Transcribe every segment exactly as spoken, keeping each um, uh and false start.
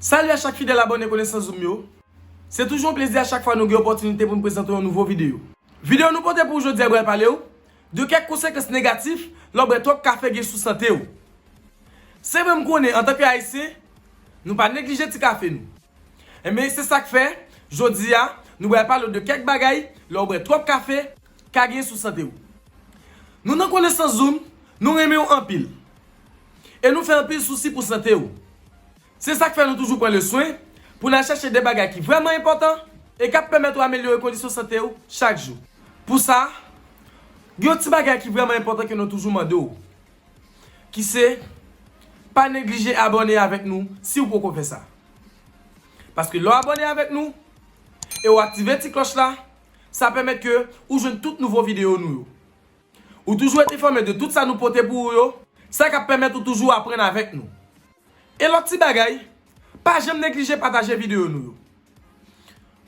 Salut à chaque fidèle abonné Konesans Zoom yo. Se toujou yon plezi a chak fwa nou gen opòtinite pou n prezante yon nouvo videyo. Videyo nou pote pou w jodi a pral pale w de kèk konsekans negatif lè w bwè twòp kafe gen sou sante w. Se vre m konnen antanke Ayisyen, nou pa neglije ti kafe nou. Enben, se sa k fè, jodi a, nou pral pale w de kèk bagay lè w bwè twòp kafe ka gen sou sante w. Nou nan Konesans Zoom, nou renmen w anpil. E nou fè anpil sousi pou sante w. Se sa k fè nou toujou pran le swen pou n al chèche de bagay ki vrèman enpòtan e k ap pèmèt ou amelyore kondisyon sante w chak jou. Pou sa, gen yon ti bagay ki vrèman enpòtan ke nou toujou mande w, ki se, pa neglije abòne avèk nou si w poko fè sa. Paske lè w abòne avèk nou e w aktive ti klòch la, sa pèmèt ke ou jwenn tout nouvo videyo nou yo. Ou toujou ret enfòme de tout sa nou pote pou ou yo, sa k ap pèmèt ou toujou aprann avèk nou. E lòt ti bagay, pa janm neglije pataje videyo nou yo.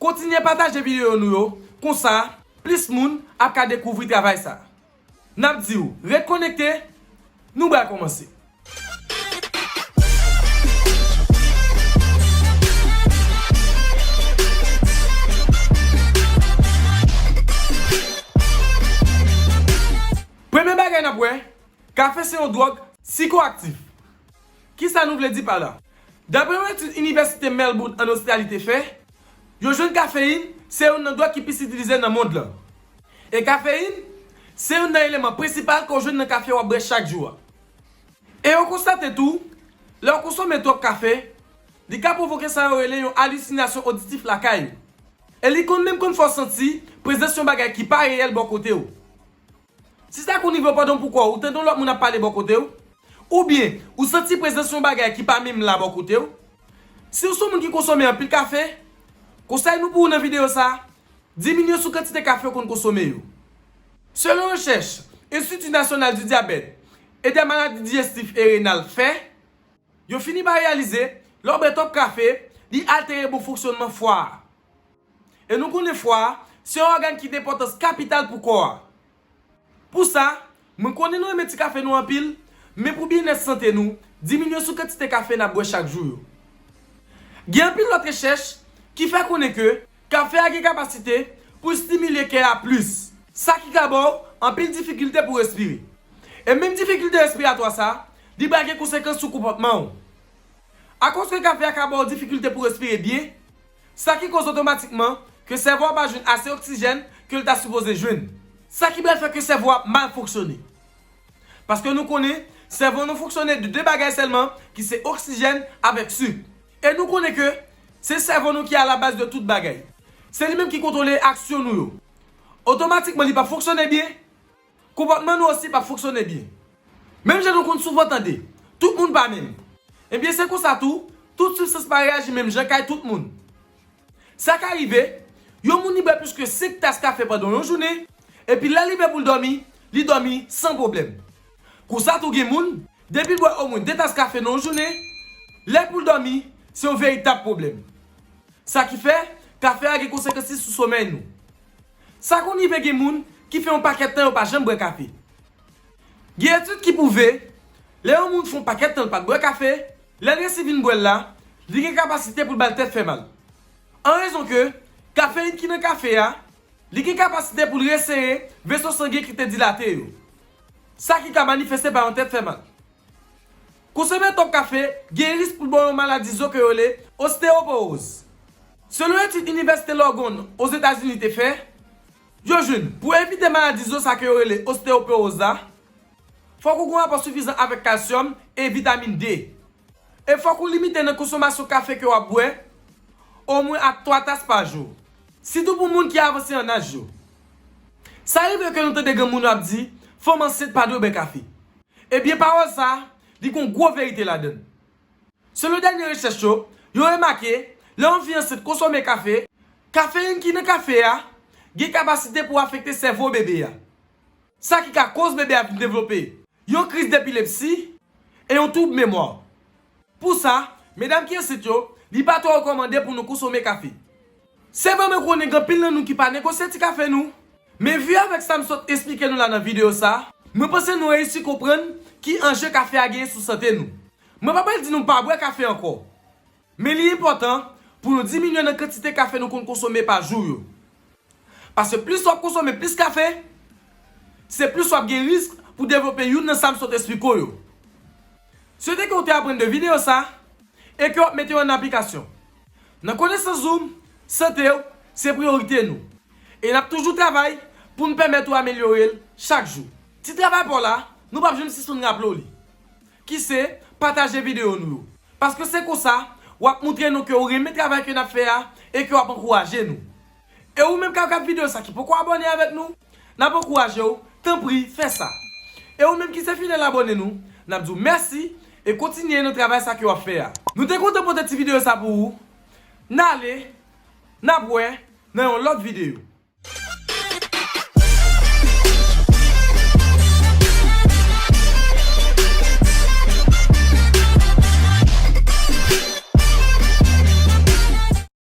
Kontinye pataje videyo nou yo, konsa, plis moun ap ka dekouvri travay sa. N ap di w, ret konekte, nou pral kòmanse. Premye bagay n ap wè, kafe se yon dwòg sikoaktif. Kisa nou vle di pa la? Daprè yon etid Inivèsite Melbourne ann Ostrali te fè, yo jwenn kafeyin se youn nan dwòg ki plis itilize nan mond lan. E kafeyin se youn nan eleman prensipal ke w jwenn nan kafe w ap bwè chak jou a. E yo konstate tou, lè w konsome twòp kafe, li ka pwovoke sa yo rele yon alisinasyon oditif lakay ou. E li konn menm konn fè w santi prezans yon bagay ki pa reyèl bò kote w. Si sa konn rive w pandan w pou kò w, ou tande yon lòt moun ap pale bò kote w, oubyen ou santi prezans yon bagay ki pa menm la bò kote w, si w se yon moun ki konsome anpil kafe, konsèy nou pou ou nan videyo sa a, diminye sou kantite kafe w konn konsome yo. Selon rechèch Institut National du Diabète et des Maladies Digestif et Rénal fè, yo fini pa reyalize, lè w bwè twòp kafe, li altere bon fonksyònman fwa a. E nou konnen fwa a se yon ògàn ki gen enpòtans kapital pou kò a. Pou sa, mwen konnen nou renmen ti kafe nou anpil, men pou byennèt sante nou, diminye sou kantite kafe n ap bwè chak jou yo. Gen anpil lòt rechèch ki fè konnen ke kafe a gen kapasite pou l estimile kè a plis, sa ki ka ba w anpil difikilte pou respire. E menm difikilte respiratwa sa, li pral gen konsekans sou konpòtman w. Akoz ke kafe a ka ba w difikilte pou respire byen, sa ki koz otomatikman ke sèvo a pa jwenn ase oksijèn ke l ta sipoze jwenn. Sa ki pral fè ke sèvo a ap mal fonksyone. Paske nou konnen, sèvo nou fonksyone de de bagay sèlman, ki se oksijèn avèk sik. E nou konnen ke se sèvo nou ki alabaz de tout bagay. Se li menm ki kontwole aksyon nou yo. Otomatikman, li p ap fonksyone byen, konpòtman nou osi p ap fonksyone byen. Menm jan nou konn souvan tande, tout moun pa menm. Ebyen, se konsa tou, tout sibstans pa reyaji menm jan kay tout moun. Sa ka rive, yon moun li bwè plis ke senk tas kafe pandan yon jounen, epi lè l rive pou l dòmi, li dòmi san pwoblèm. Konsa tou gen moun, depi l bwè omwen de tas kafe nan yon jounen, lè pou l dòmi, se yon veritab pwoblèm. Sa ki fè, kafe a gen konsekans li sou somèy nou. Sa konn rive gen moun ki fè yon pakèt tan yo pa janm bwè kafe. Gen etid ki pwouve, lè yon moun fè yon pakèt tan l pa t bwè kafe, lè l resi vin bwè l la, li gen kapasite pou l ba l tèt fè mal. An rezon ke, kafeyin ki nan kafe a, li gen kapasite pou l resere veso sangen ki te dilate yo. Sa ki ka manifeste pa yon tèt fè mal. Konsome twòp kafe gen risk pou l ba w yon maladi zo ke yo rele osteyopewoz. Selon etid Inivèsite Logan Ozetazini te fè, yo jwenn pou evite maladi zo sa ke yo rele osteyopewoz la, fòk ou gen yon apò sifizan avèk kalsyòm e vitamin D. E fòk ou limite nan konsomasyon kafe ke w ap bwè, omwen ak twa tas pa jou. Sitou pou moun ki avanse an aj yo. Sa rive ke nou tande granmoun yo ap di, fanm ansent pa dwe bwè kafe. Ebyen, pawòl sa a, li gen yon gwo verite ladan l. Selon dènye rechèch yo, yo remake, lè yon fi ansent konsome kafe, kafeyin ki nan kafe a gen kapasite pou afekte sèvo bebe a. Sa ki ka koz bebe a vin devlope yon kriz depilepsi e yon twoub memwa. Pou sa, medam ki ansent yo, li pa twò rekòmande pou nou konsome kafe. Se vre mwen konnen gen anpil nan nou ki pa negosye ti kafe nou, men vi avèk sa m sot esplike nou la nan videyo sa, mwen panse nou reyisi konprann ki anje kafe a genyen sou sante nou. Mwen pa pral di nou pa bwè kafe ankò. Men li enpòtan pou nou diminye nan kantite kafe nou konn konsome pa jou yo. Paske plis w ap konsome plis kafe, se plis w ap gen risk pou devlope youn nan sa m sot esplike w yo. Swete ke w te aprann de videyo sa e ke w ap mete yo an aplikasyon. Nan konesans ou, sante w se priyorite nou. E n ap toujou travay pou n pèmèt ou amelyore l chak jou. Ti travay pa w la, nou p ap janm sispann raple w li. Ki se pataje videyo nou yo. Paske se konsa, w ap montre nou ke w renmen travay ke n ap fè a e ke w ap ankouraje nou. E ou menm k ap gad videyo sa ki poko abòne avèk nou, n ap ankouraje w, tanpri, fè sa. E ou menm ki se fidèl abòne nou, n ap di w mèsi e kontinye nan travay sa ke w ap fè a. Nou te kontan pote ti videyo sa pou ou. N ale, n ap wè nan yon lòt videyo.